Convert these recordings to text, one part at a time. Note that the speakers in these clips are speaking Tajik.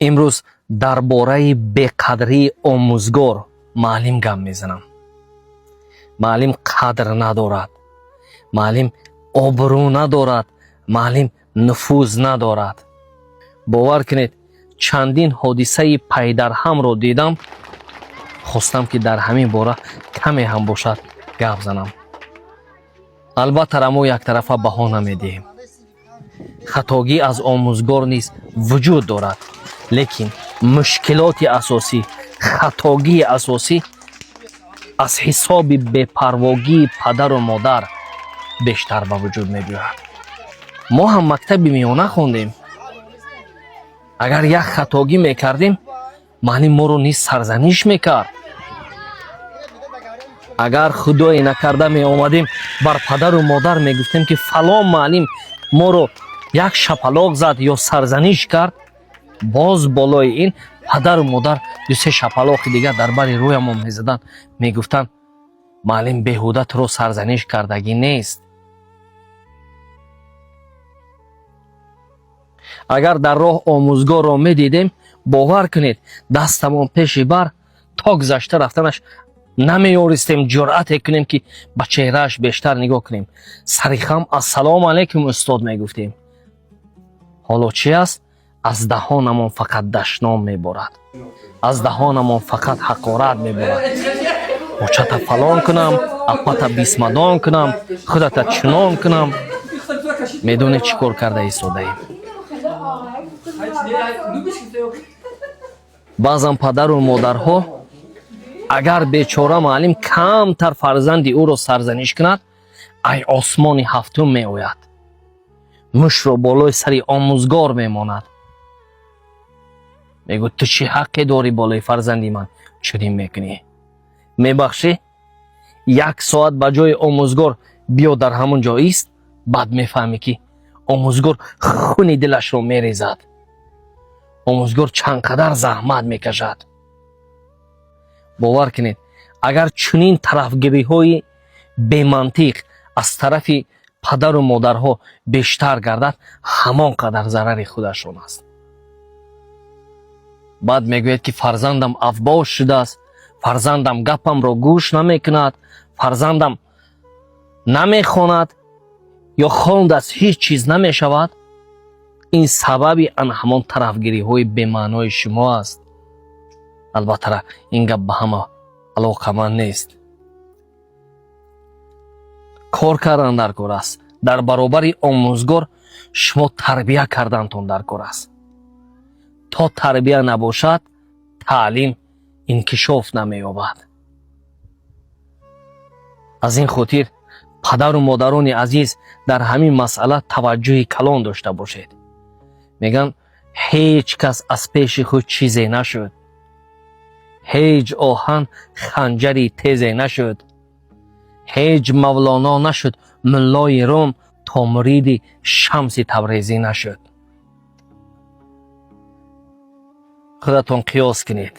Имрӯз дар бораи беқадрии омӯзгор, муаллим гап мезанам. Муаллим қадр надорад, муаллим обрӯ надорад, муаллим нуфуз надорад. Бовар кунед, чандин ҳодисаи пайдарҳамро дидам, хостам, ки дар ҳамин бора каме ҳам бошад гап занам. Албатта, мо яктарафа баҳо намедиҳем, хатогӣ аз омӯзгор низ вуҷуд дорад, лекин мушкилоти асосӣ, хатогии асосӣ аз ҳисоби бепарвогии падару модар бештар ба вуҷуд мебиёяд. Мо ҳам мактаби миёна хондем. Агар як хатогӣ мекардем, муаллим моро низ сарзаниш мекард. Агар худое накарда меомадем, бар падару модар мегуфтем, ки фалон муаллим моро як шапалоқ зад ё сарзаниш кард, боз болои ин падару модар дусе шапалоқи дигар дар бари рӯямон мезаданд, мегуфтанд: «Муаллим беҳуда туро сарзаниш кардагӣ нест». Агар дар роҳ омӯзгорро медидем, бовар кунед, дастамон пеши бар то гузашта рафтанаш намеёристем ҷуръате кунем, ки ба чеҳрааш бештар нигоҳ кунем. Сарихам «Ассалому алайкум, устод» мегуфтем. Ҳоло чи аст? Аз даҳонамон фақат дашном меборад, аз даҳонамон фақат ҳақорат меборад: «Очата фалон кунам, апата бисмадон кунам, худата чунон кунам». Медонед, чӣ кор карда истодаем? Баъзан падару модарҳо, агар бечора муаллим камтар фарзанди ӯро сарзаниш кунад, ай осмони ҳафтум меояд, мушро болои сари омӯзгор мемонад, мегӯ: «Ту чӣ ҳаққе дорӣ, болои фарзанди ман чунин мекунӣ?» Мебахшӣ, як соат ба ҷои омӯзгор биё, дар ҳамон ҷо ист, баъд мефаҳмӣ, ки омӯзгор хуни дилашро мерезад, омӯзгор чанд қадар заҳмат мекашад. Бовар кунед, агар чунин тарафгириҳои бемантиқ аз тарафи падару модарҳо бештар гардад, ҳамон қадар зарари худашон аст. Баъд мегӯяд, ки фарзандам афбош шудааст, фарзандам гапамро гӯш намекунад, фарзандам намехонад ё хондааст, ҳеҷ чиз намешавад. Ин сабаби ан ҳамон тарафгириҳои бемаънои шумо аст. Албатта, ин гап ба ҳама алоқаманд нест. Кор кардан дар кор аст. Дар баробари омӯзгор шумо тарбия кардантон дар кор аст. То тарбия набошад, таълим инкишоф намеёбад. Аз ин хотир, падару модарони азиз, дар ҳамин масъала таваҷҷӯҳи калон дошта бошед. Мегӯянд, ҳеҷ кас аз пеши худ чизе нашуд, ҳеҷ оҳан ханҷари тезе нашуд, ҳеҷ Мавлоно нашуд муллои Рум, то муриди Шамси Табрезӣ нашуд. Худатон қиёс кунед.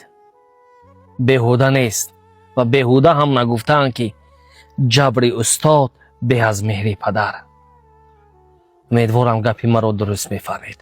Беҳуда нест ва беҳуда ҳам нагуфтаанд, ки ҷабри устод беҳ аз меҳри падар. Умедворам, гапи маро дуруст мефаҳмед.